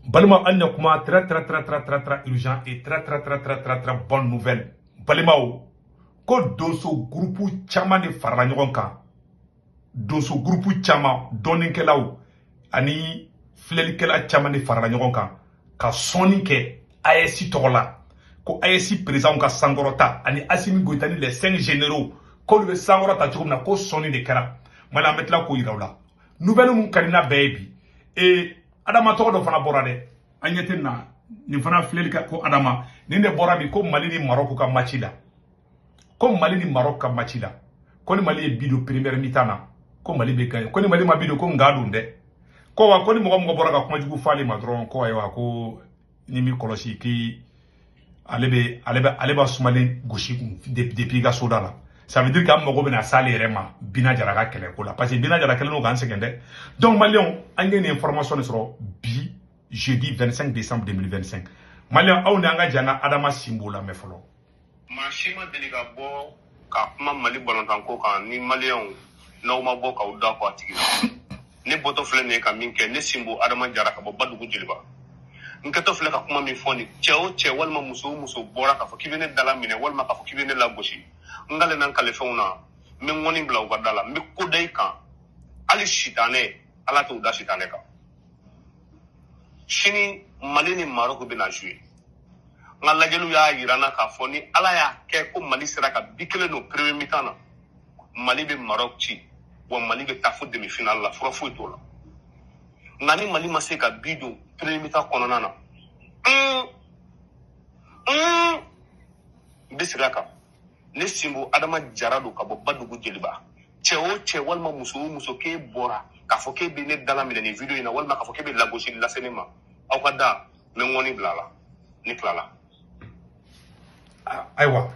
Balima, an ɲɛ kuma très très très très très très urgent et très très très très très très bonne nouvelle. Balimaw, ko donso groupe caman de farala ɲɔgɔn kan, donso groupe caman, dɔnnikɛlaw ani filɛlikɛla caman de farala ɲɔgɔn kan ka sɔnni kɛ AES tɔgɔ la, ko AES président ka sankɔrɔta ani Assimi Goïta ni les cinq généraux, k'olu bɛ sankɔrɔta cogo min na, ko sɔnni de kɛra. Mali, an bɛ tila k'o yira u la. Nouvelle mun ka di n'a bɛɛ ye bi, ee, Adama tɔgɔ dɔ fana bɔra dɛ. An ɲɛ tɛ na nin fana filɛli ka ko Adama nin de bɔra bi, ko Mali ni Maroc ka match la, ko Mali ni Maroc ka match la, ko ni Mali ye but don première mi-temps na, ko Mali bɛ gagner, ko ni Mali ma but don, ko nga don dɛ. Ko wa ko ni mɔgɔ mɔgɔ bɔra ka kuma jugu f'ale ma dɔrɔn, ko ayiwa, ko ni mi kɔlɔsi k'i ale bɛ ale bɛ ale b'a sumalen gosi kun depuis i ka soda la. Ça veut dire k'an mago bɛna s'ale yɛrɛ ma Bina Jara ka kɛlɛko la, parce que Bina Jara kɛlen don k'an sɛgɛn dɛ. Donc maliyɛnw, an ye nin information de sɔrɔ bi, jeudi 25 décembre 2025. Maliyɛn, aw ni an ka jan ka Adama Sinbo lamɛn fɔlɔ. Maa si ma deli ka bɔ ka kuma Mali balontanko kan ni maliyɛnw n'aw ma bɔ k'aw da kɔ a tigi la. Ne bɔtɔ filɛ nin ye ka min kɛ, ne Sinbo Adama Jara ka bɔ Badugu Jeliba, n kɛtɔ filɛ ka kuma min fɔ nin, cɛ o cɛ walima muso o muso bɔra k'a fɔ k'i bɛ ne dala minɛ walima k'a fɔ k'i bɛ ne lagosi, n kale na n kalifɛnw na, n bɛ ŋɔni bila u ka da la, n bɛ ko da i kan, hali sitanɛ ala t'o da sitanɛ kan. Sini Mali ni Marɔku bɛna jouer. N ka lajɛliw y'a yira n na k'a fɔ ni Ala y'a kɛ ko Mali sera ka bi kelen don premier mi-temps na, Mali bɛ Maroc ci, wa Mali bɛ taa fo demi finale la, fura foyi t'o la. Nka ni Mali ma se ka bi don premier mi-temps kɔnɔna na, n bɛ segin a kan, ne Sinbo Adama Jara don ka bɔ Badugu Jeliba. Cɛ o cɛ walima muso o muso k'e bɔra k'a fɔ k'e bɛ ne dala minɛ nin video in na walima k'a fɔ k'e bɛ lagosili lase ne ma, aw ka da, n bɛ ŋɔni bila a la, ne tilala. Ayiwa,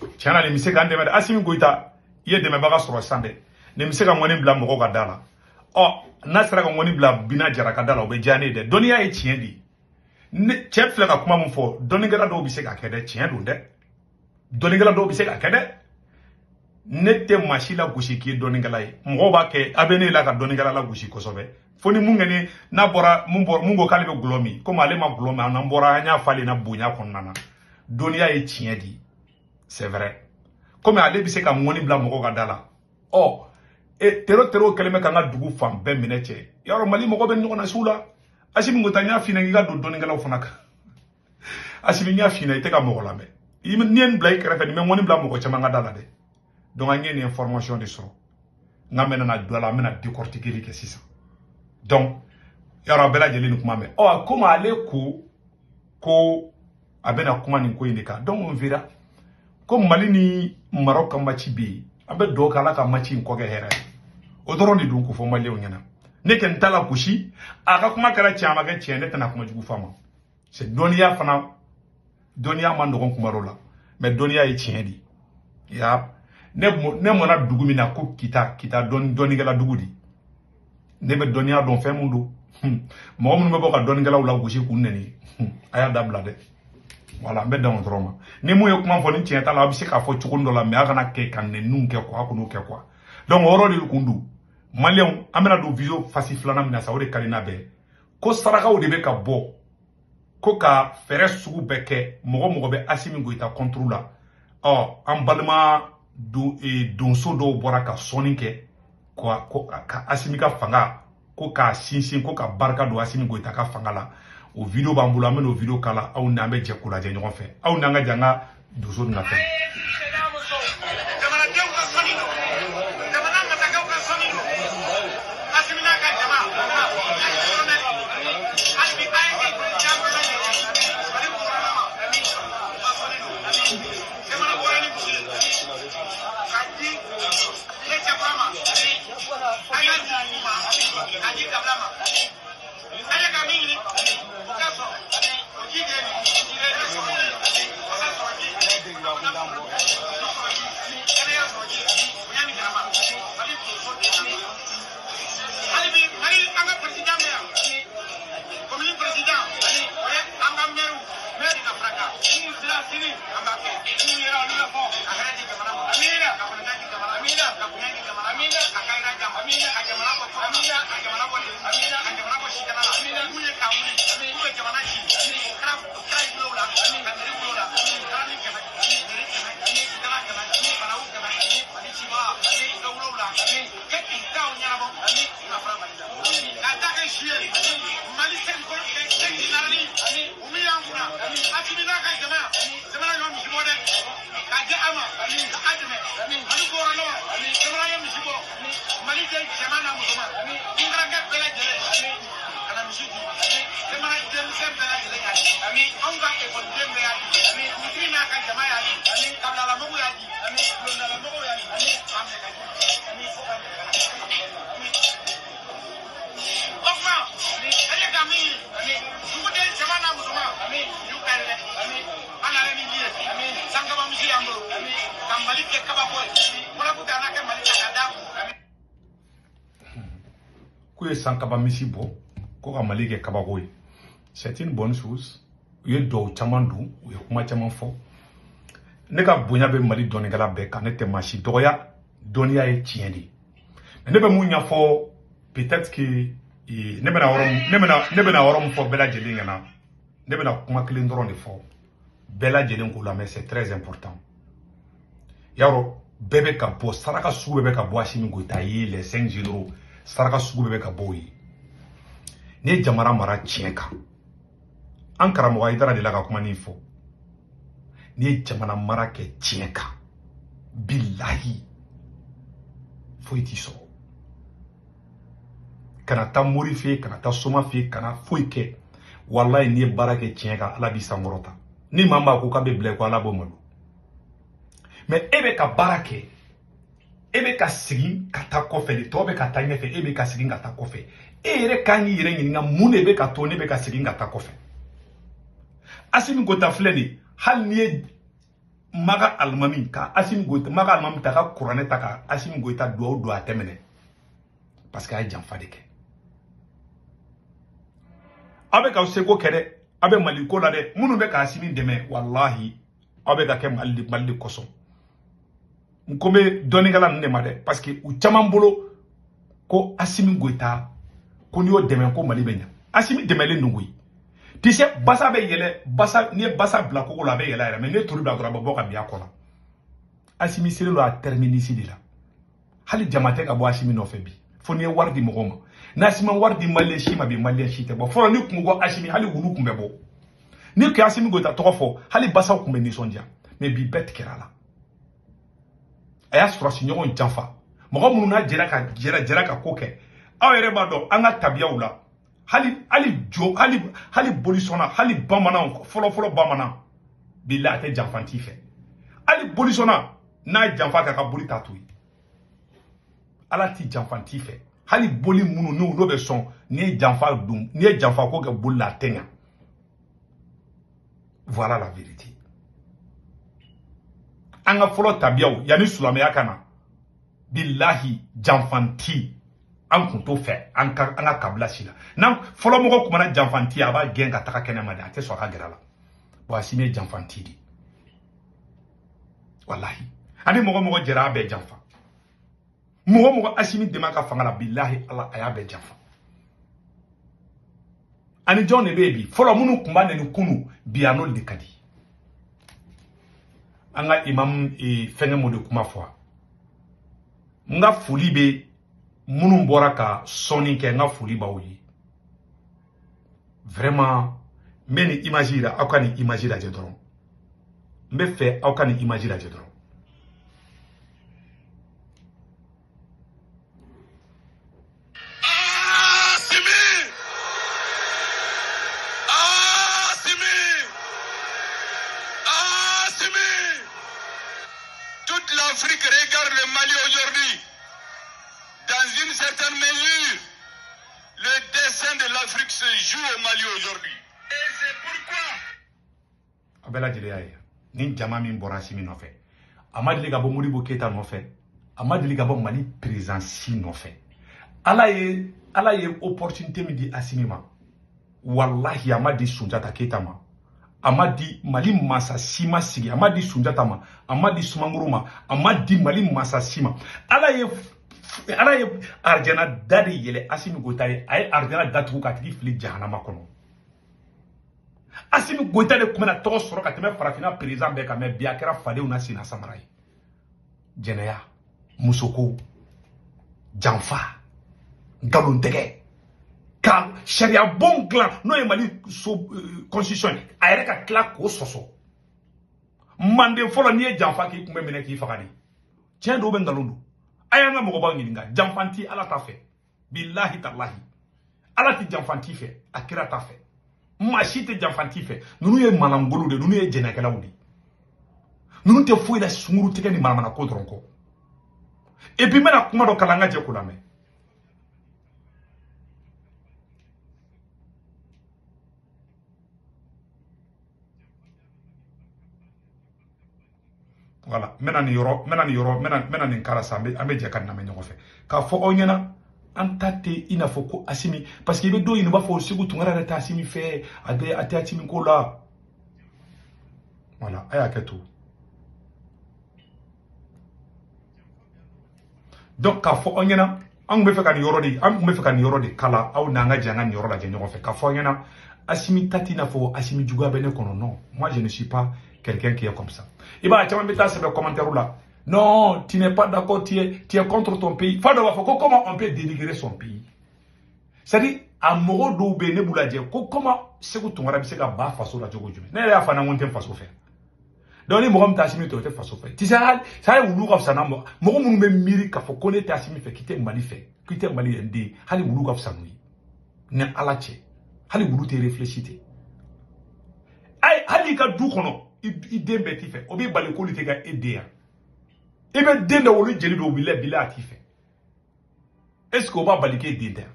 tiɲɛ na, nin bɛ se k'an dɛmɛ dɛ. Assimi Goïta, i ye dɛmɛbaga sɔrɔ sisan dɛ. Nin bɛ se ka ŋɔni bila mɔgɔw ka da la. Ɔ, n'a sera ka ŋɔni bila Bina Jara ka da la, o bɛ diya ne ye dɛ. Dɔnniya ye tiɲɛ de ye. Ne cɛ filɛ ka kuma min fɔ, dɔnnikɛla dɔw bɛ se k'a kɛ dɛ. Tiɲɛ don dɛ, dɔnnikɛla dɔw bɛ se k'a kɛ dɛ. Ne tɛ maa si lagosi k'i ye dɔnnikɛla ye. Mɔgɔw b'a kɛ, a bɛ ne la ka dɔnnikɛla lagosi kosɛbɛ, fo ni mun kɛ ni n'a bɔra mun bɔra mun ko k'ale bɛ gulɔ min, komi ale ma gulɔ min, an bɔra an y'a f'ale na bonya kɔnɔna na. Dɔnniya ye tiɲɛ di, c'est vrai. Komi ale bɛ se ka ŋɔni bila mɔgɔw ka da la. Ɔ e tero tero kɛlen bɛ k'an ka dugu fan bɛɛ minɛ. Cɛ, yarɔ, Mali mɔgɔ bɛ ɲɔgɔn na sugu la. Assimi Goïta, n y'a f'i ɲɛna k'i ka don dɔnnikɛlaw fana kan. Assimi, n y'a f'i ɲɛna, i tɛ ka mɔgɔ lamɛn. N'i ye nin bila i kɛrɛfɛ, nin bɛ ŋɔni bila mɔgɔ caman ka da la dɛ. Donc an ye nin information de sɔrɔ, n ka mɛna na don a la, an bɛna décortiquer kɛ sisan. Donc yarɔ, a bɛɛ lajɛlen ni kuma mɛn. Ɔ, komi ale ko a bɛna kuma nin ko in de kan, donc on verra. Ko Mali ni Maroc ka match bɛ yen, an bɛ dugawu kɛ Ala ka match in kɔ kɛ hɛrɛ ye. O dɔrɔn de don k'o fɔ maliyɛnw ɲɛna. Ne kɛ n ta la gosi, a ka kuma kɛra tiɲɛ, a ma kɛ tiɲɛ, ne tɛna kuma jugu f'a ma. C'est dɔnniya fana, dɔnniya ma nɔgɔn kuma dɔw la, mais dɔnniya ye tiɲɛ de ye. Ya ne ne mɔna dugu min na, ko Kita, Kita dɔnnikɛla dugu de. Ne bɛ dɔnniya dɔn fɛn mun don. Mɔgɔ minnu bɛ bɔ ka dɔnnikɛlaw la gosi k'u nɛni, a y'a dabila dɛ. Voilà, n bɛ dan o dɔrɔn ma. Ni mun ye kuma fɔ ni tiɲɛ t'a la, a bɛ se k'a fɔ cogo dɔ la, mais a kana kɛ ka nɛniw kɛ quoi, a kan'o kɛ quoi. Donc o yɔrɔ de kun don. Maliyɛnw, an bɛna don vidéo phase filanan min na sa, o de ka di n'a bɛɛ. Ko sarakaw de bɛ ka bɔ, ko ka fɛɛrɛ sugu bɛɛ kɛ mɔgɔ mɔgɔ bɛ Assimi Goïta contre la. Ɔ, an balima donso dɔw bɔra ka sɔnni kɛ ko ka Assimi ka fanga, ko k'a sinsin, ko ka barika don Assimi Goïta ka fanga la. O vidéo b'an bolo, an bɛna o vidéo kala, aw ni an bɛ jɛ k'o lajɛ ɲɔgɔn fɛ. Aw n'an ka jan ka donso nin ka fɛn. Jamanadenw ka sɔnni don, jamana masakɛw ka sɔnni don, Assimi n'a ka jama, hali bi AES président bɛɛ lajɛlen, Mali gouvernement ka sɔnni don. Jamana bɔra ni muso ye k'a di ne cɛkɔrɔ ma, an y'a di dugu ma, k'a di kabila ma. An ye ka min ɲini, o ka sɔrɔ, o ji de ye nin ye, sɔrɔ ji, wasa sɔrɔ ji, sɔrɔ ji, kɛnɛya sɔrɔ ji, bonya ni karama, Mali donso de ye. Hali bi Mali, an ka président bɛ yan, commune président, o ye an ka maire, maire ka fara kan. Minnu sera sini, an b'a kɛ. Minnu yera, olu bɛ fɔ ka hɛrɛ di jamana ma, amiina, ka kɔnɔja di jamana, amiina, ka bonya di jamana, amiina, ka kayira jama, amiina, ka jamana bɔ tɔɔrɔ, amiina, ka jamana bɔ degun, amiina, ka jamana bɔ sikana la, amiina. Mun ye k'a wuli, Assimi n'a ka jama jamana y'o misi bɔ dɛ k'a di a ma ka a dɛmɛ Mali gouvernement jamana ye misi bɔ Mali den cɛman n'a musoman tunkarakɛ bɛɛ lajɛlen ka na misi di jamana denmisɛn bɛɛ lajɛlen y'a di anw ka ekɔliden bɛɛ y'a di misiri n'a ka jama y'a di kabilalamɔgɔw y'a di bulondalamɔgɔw y'a di k'a minɛ ka di fo ka minɛ ka di. O tuma an ye ka min ye duguden cɛman n'a musoman y'u ka yɛlɛ an nana ni min ye sankaba misi y'an bolo ka Mali kɛ kabako ye walaku tɛ an ka kɛ Mali ta ka d'a kun. K'u ye sankaba misi bɔ ko ka Mali kɛ kabako ye, c'est une bonne chose. U ye duwawu caman don, u ye kuma caman fɔ. Ne ka bonya bɛ Mali dɔnnikɛla bɛɛ kan, ne tɛ maa si dɔgɔya, dɔnniya ye tiɲɛ de ye. Mais ne bɛ mun ɲɛfɔ, peut-être que ne bɛna yɔrɔ ne bɛna yɔrɔ min fɔ bɛɛ lajɛlen ɲɛna, ne bɛna kuma kelen dɔrɔn de fɔ bɛɛ lajɛlen k'o lamɛn, c'est très important. Yarɔ bɛɛ bɛ ka bɔ saraka sugu bɛɛ bɛ ka bɔ Assimi Goïta ye, les 5 généraux saraka sugu bɛɛ bɛ ka bɔ o ye. N'i ye jamana mara tiɲɛ kan, an karamɔgɔ Hayidara de la ka kuma nin fɔ, n'i ye jamana mara kɛ tiɲɛ kan, bilahi foyi t'i sɔrɔ. Kana taa mori fɛ yen, kana taa soma fɛ yen, kana foyi kɛ. Walayi n'i ye baara kɛ tiɲɛ kan, Ala b'i sankɔrɔta. Ni maa maa ko k'a bɛ bila i kɔ, Ala b'o malo. Mais e bɛ ka baara kɛ, e bɛ ka segin ka taa kɔfɛ de, tɔw bɛ ka taa ɲɛfɛ, e bɛ ka segin ka taa kɔfɛ. E yɛrɛ kan k'i yɛrɛ ɲininka mun de bɛ ka to ne bɛ ka segin ka taa kɔfɛ. Assimi Goïta filɛ nin ye, hali n'i ye Maga Alimami ka Assimi Goïta, Maga Alimami ta ka kuranɛ ta ka Assimi Goïta duwawu don, a tɛ minɛ parce que a ye janfa de kɛ. Aw bɛ k'aw seko kɛ dɛ, aw bɛ Mali ko la dɛ, minnu bɛ ka Assimi dɛmɛ, walahi aw bɛ ka kɛ Mali de kosɔn. N ko bɛ dɔnnikɛla ninnu de ma dɛ, parce que u caman bolo ko Assimi Goïta ko n'i y'o dɛmɛ ko Mali bɛ ɲa. Assimi dɛmɛlen don koyi. Tu sais, basa bɛ yɛlɛ, basa n'i ye basa bila kogo la a bɛ yɛlɛ a yɛrɛ, mais n'i ye toli bila dɔrɔn a bɛ bɔ ka bin a kɔ la. Assimi selen don a terminus de la. Hali jama tɛ ka bɔ Assimi nɔfɛ bi, fo n'i ye wari di mɔgɔw ma. N'Assimi ma wari di maliyɛn si ma bi, maliyɛn si tɛ bɔ. Fɔlɔ ni kun ko Assimi, hali wulu kun bɛ bɔ. Ni kun ye Assimi Goïta tɔgɔ fɔ, hali basaw kun bɛ nisɔndiya. Mais bi bɛɛ tigɛra a la. A y'a sɔrɔsi ɲɔgɔn janfa. Mɔgɔ minnu n'a jɛra ka ko kɛ, aw yɛrɛ b'a dɔn an ka tabiyaw la. Hali jo, hali bolisɔnna, hali bamananw, fɔlɔ bamanan bilahi a tɛ janfanti fɛ. Hali bolisɔnna n'a ye janfa kɛ, a ka boli t'a to yen. Ala ti janfanti fɛ. Hali boli minnu n'o bɛ sɔn, n'i ye janfa don, n'i ye janfa ko kɛ boli la, a tɛ ɲa. Voilà la vérité. An ka fɔlɔ tabiyaw yanni silamɛya ka na, bilahi janfanti an kun t'o fɛ an ka kabila si la. N'an fɔlɔ mɔgɔ kumana janfanti, a b'a gɛn ka taga kɛnɛma de, a tɛ sɔn a ka gɛrɛ a la. Bon, Assimi ye janfanti de. Walahi. Ani mɔgɔ jɛra a bɛɛ janfa. Mɔgɔ Assimi dɛmɛ a ka fanga la, bilahi Ala a y'a bɛɛ janfa. Ani jɔn de bɛ yen bi? Fɔlɔ minnu kun b'a nɛni kunu, bi a n'olu de ka di. An ka imam fɛngɛ m'o de kuma fɔ. N ka foli bɛ minnu bɔra ka sɔnni kɛ, n ka foli b'aw ye. Vraiment, n bɛ nin image yira, aw ka nin image lajɛ dɔrɔn. N bɛ fɛ aw ka nin image lajɛ dɔrɔn. Assimi! Assimi! Assimi! Toute l'Afrique regarde le Mali aujourd'hui. Dans une certaine mesure, le destin de l'Afrique se joue au Mali aujourd'hui. Et c'est pourquoi. A bɛɛ lajɛlen y'a ye ni jama min bɔra Assimi nɔfɛ, a ma deli ka bɔ Modibo Keyita nɔfɛ, a ma deli ka bɔ Mali président si nɔfɛ. Ala ye opportunité min di Assimi ma, walahi a ma di Sunjata Keyita ma, a ma di Mali mansa si ma sigi, a ma di Sunjata ma, a ma di Sumanguru ma, a ma di Mali mansa si ma. Ala ye arijana da de yɛlɛ Assimi Goïta ye, a ye arijana datugu k'a tigi fili jahanama kɔnɔ. Assimi Goïta de tun bɛna tɔgɔ sɔrɔ ka tɛmɛ farafinna président bɛɛ kan, mais bi a kɛra fadenw na senna samara ye. Jɛnɛya, musoko, janfa, nkalontigɛ. Ka sariya bon dilan n'o ye Mali so constitution ye, a yɛrɛ ka tila k'o sɔsɔ. Manden fɔlɔ, n'i ye janfa k'i kun bɛ minɛ k'i faga de. Tiɲɛ dɔw bɛ nkalon don. A y'an ka mɔgɔbaw ɲininka, janfa ti Ala ta fɛ. Bilahi talahi, Ala ti janfa ti fɛ, a kira ta fɛ. Maa si tɛ janfa ti fɛ. Ninnu ye manangolo de, ninnu ye jɛnɛkɛlaw de. Ninnu tɛ foyi la sunguru tigɛ ni manamana ko dɔrɔn kɔ. Et puis n bɛna kuma dɔ kalan, an ka jɛ k'o lamɛn. Voilà, n bɛna nin yɔrɔ, n bɛna nin yɔrɔ, n bɛna nin kala sa, an bɛ jɛ ka nin lamɛn ɲɔgɔn fɛ. K'a fɔ aw ɲɛna, an ta tɛ i n'a fɔ ko Assimi, parce que i bɛ dɔw ɲini u b'a fɔ Sékou Tounkara yɛrɛ tɛ Assimi fɛ, a tɛ Assimi ko la. Voilà, a y'a kɛ to. Donc k'a fɔ aw ɲɛna, an tun bɛ fɛ ka nin yɔrɔ de, an tun bɛ fɛ ka nin yɔrɔ de kala, aw n'an ka jɛ an ka nin yɔrɔ lajɛ ɲɔgɔn fɛ. K'a fɔ aw ɲɛna, Assimi ta t'i n'a fɔ Assimi juguya bɛ ne kɔnɔ. Non, moi je ne suis pas quelqu'un qui est comme ça. I b'a caman bɛ taa sɛbɛn commentaire la. Non, tu n'es pas d'accord, tu es contre ton pays. Fa dɔ b'a fɔ ko comment on peut dénigrer son pays. C'est-à-dire a mɔgɔ dɔw bɛ yen, ne b'u lajɛ ko comment Sékou Tounkara bɛ se ka ba faso la cogo jumɛn. Ne yɛrɛ y'a fɔ n ko n tɛ faso fɛ. Donc ni mɔgɔ min tɛ Assimi fɛ, o tɛ faso fɛ. Tu sais, hali wulu ka fisa n'a mɔgɔ minnu bɛ miiri k'a fɔ ko ne tɛ Assimi fɛ, k'i tɛ Mali fɛ, k'i tɛ Mali yɛrɛ den, hali wulu ka fisa n'o ye. Ni Ala cɛ, hali wulu tɛ réfléchi ten. Ayi, hali i ka du kɔnɔ, i den bɛɛ t'i fɛ, o b'i bali k'olu tɛ ka e den yan. I bɛ den dɔ wolo, jeli dɔw b'i la, bi la a t'i fɛ. Est-ce que o b'a bali k'e den tɛ yan?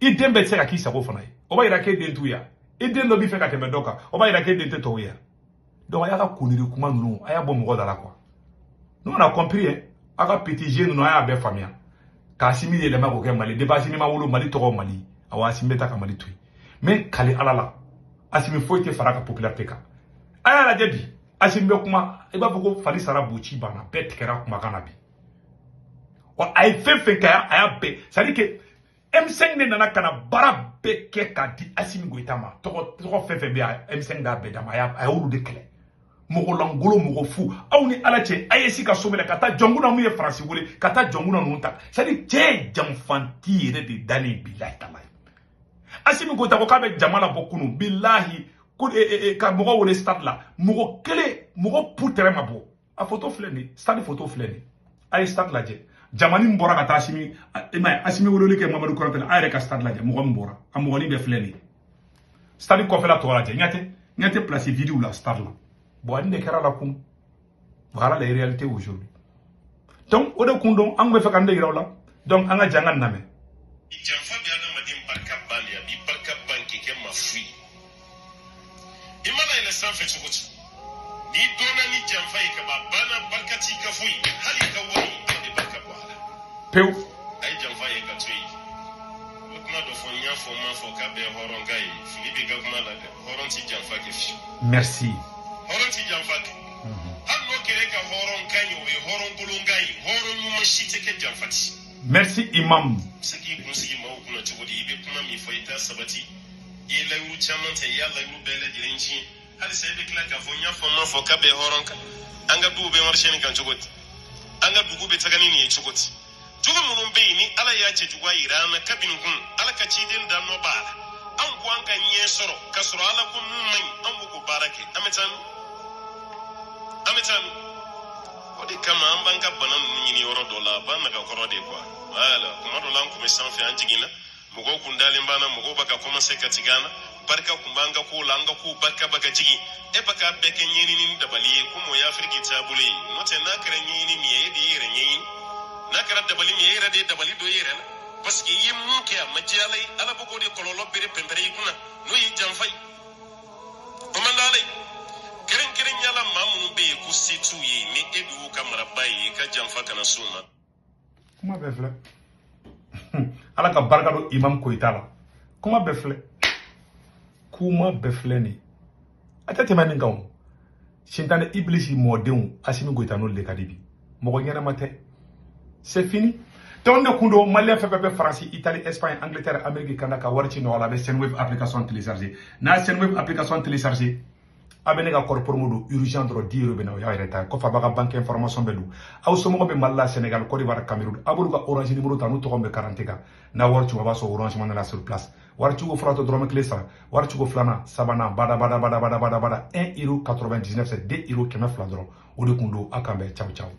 I den bɛɛ tɛ se ka k'i sago fana ye. O b'a yira k'e den t'u ya. I den dɔ b'i fɛ ka tɛmɛ dɔ kan, o b'a yira k'e den tɛ tɔw ye. Donc a y'a ka kuniri kuma ninnu, a y'a bɔ mɔgɔ da la quoi. Nous on a compris hein. A ka petit jeu ninnu, a y'a bɛɛ faamuya. K'Assimi yɛlɛma k'o kɛ Mali. Depuis Assimi ma wolo, Mali tɔgɔ Mali. Awɔ, Assimi bɛ taa ka Mali to yen. Mais kali Ala la, Assimi foyi tɛ fara a ka popularité kan. A y'a lajɛ bi, Assimi bɛ kuma, i b'a fɔ ko fali sara boci banna, bɛɛ tigɛra kumakan na bi. Wa a ye fɛn fɛn kɛ, a y'a bɛɛ, c'est à dire que M5 de nana ka na baara bɛɛ kɛ k'a di Assimi Goïta ma. Tɔgɔ fɛn fɛn bɛ yen, M5 d'a bɛɛ d'a ma, a y'olu de kɛlɛ. Mɔgɔ langolo, mɔgɔ fu, aw ni Ala cɛ, AES ka so minɛ ka taa Jɔnkuna mun ye Faransi wele, ka taa Jɔnkuna ninnu ta. C'est à dire cɛ ye janfanti yɛrɛ de dannen bilahi talahi. Assimi Goïta ko k'a bɛ jama labɔ kunun, bilahi, ko ka mɔgɔ wele stade la, mɔgɔ kelen, mɔgɔ pu tɛrɛ ma bɔ. A photo filɛ nin ye, stade photo filɛ nin ye. A ye stade lajɛ. Jamani min bɔra ka taa Assimi, i m'a ye, Assimi weleli kɛ Mamadu Konate la, a yɛrɛ ka stade lajɛ, mɔgɔ min bɔra, a mɔgɔnin bɛɛ filɛ nin ye. Stade kɔfɛla tɔ lajɛ, ɲɛ tɛ place vide la stade la. Bon, ani de kɛra la kun. Voilà les réalités aujourd'hui. Donc o de kun don, an tun bɛ fɛ ka nin de yira aw la. Donc an ka jɛ an ka nin lamɛn. Janfa bɛ adamaden barika ban de, a b'i barika ban k'i kɛ maa fu ye. I mana yɛlɛ sanfɛ cogo cogo, n'i dɔnna ni janfa ye ka ban, a banna, barika t'i ka foyi, hali i ka wari a bɛ barika bɔ a la. Pewu. A ye janfa ye ka to yen. I bɛ kuma dɔ fɔ, n y'a fɔ, n m'a fɔ k'a bɛɛ ye hɔrɔn ka ye. Fili b'i ka kuma la dɛ, hɔrɔn ti janfa kɛ fiyewu. Merci. Hɔrɔn ti janfa kɛ. Hali n'o kɛra e ka hɔrɔn kan ye, o ye hɔrɔn kolon kan ye. Hɔrɔn ɲuman si tɛ kɛ janfa ti. Merci imam. Se k'i kun sigi maaw kunna cogo di, i bɛ kuma min fɔ i t'a sabati, i ye layiru caman ta, i y'a layiru bɛɛ lajɛlen tiɲɛ, halisa i bɛ tila k'a fɔ n y'a fɔ n m'a fɔ k'a bɛɛ hɔrɔn kan. An ka duw bɛ marché nin kan cogo di, an ka dugu bɛ taga ni nin ye cogo di? Cogo minnu bɛ yen ni Ala y'a cɛjuguya yira an na kabini kun, Ala ka ciden da nɔ b'a la, anw ko an ka ɲɛ sɔrɔ k'a sɔrɔ Ala ko mun man ɲi, anw b'o k'o baara kɛ. An bɛ taa min, an bɛ taa min? O de kama an b'an ka bana ninnu ɲini yɔrɔ dɔ la, a b'an nagakɔrɔ de quoi. Voilà, kuma dɔ la an kun bɛ sanfɛ, an jiginna, mɔgɔw kun dalen b'an na, mɔgɔw bɛ ka commencer ka tigɛ an na, barika kun b'an ka kow la, an ka kow barika bɛ ka jigin. E bɛ k'a bɛɛ kɛ ɲɛɲini ni dabali ye, komi o ye Afiriki taabolo ye. N'o tɛ, n'a kɛra ɲɛɲini min ye, e de y'i yɛrɛ ɲɛɲini. N'a kɛra dabali min ye, e yɛrɛ de ye dabali don i yɛrɛ la. Parce que i ye mun kɛ a ma diya Ala ye, Ala bɛ k'o de kɔlɔlɔ bere pɛnpɛrɛ i kunna, n'o y'i janfa ye. O man d'Ala ye. Kɛrɛnkɛrɛnnenya la, maa minnu bɛ yen ko se t'u ye, ni e de y'u ka maraba ye, i ka janfa kana s'u ma. Kuma bɛɛ filɛ. Ala ka barika don Imam Koyita la. Kuma bɛɛ filɛ. Kuma bɛɛ filɛ nin ye. A tɛ tɛmɛ nin kan o. Sintane Ibilisi mɔdenw, Assimi Goïta n'olu de ka di bi. Mɔgɔ ɲɛnama tɛ. C'est fini. Donc ne kun don, Malien fɛn fɛn bɛ Faransi, Italie, Espagne, Angleterre, Amérique, Canada ka wari ci nɔgɔ la, a bɛ Sendwave application télécharger. N'a ye Sendwave application télécharger, A bɛ ne ka code promo don urgent dɔrɔn 10 euros bɛ na, o y'a yɛrɛ ta ye. Kɔfɛ a b'a ka banque information bɛɛ don. Aw somɔgɔw bɛ Mali la, Sénégal, Côte d'Ivoire, Cameroun, a b'olu ka Orange numéro ta n'u tɔgɔ bɛ carte kan. N'a wari ci, a b'a sɔrɔ Orange Money la sur place. Wari cigo fɔlɔ tɛ dɔrɔmɛ kelen sara. Wari cigo filanan, sabanan, bada bada bada bada bada bada, 1 euro 99, c'est 2 euros 200 dɔrɔn. O de kun don. A kan bɛn, ciao ciao.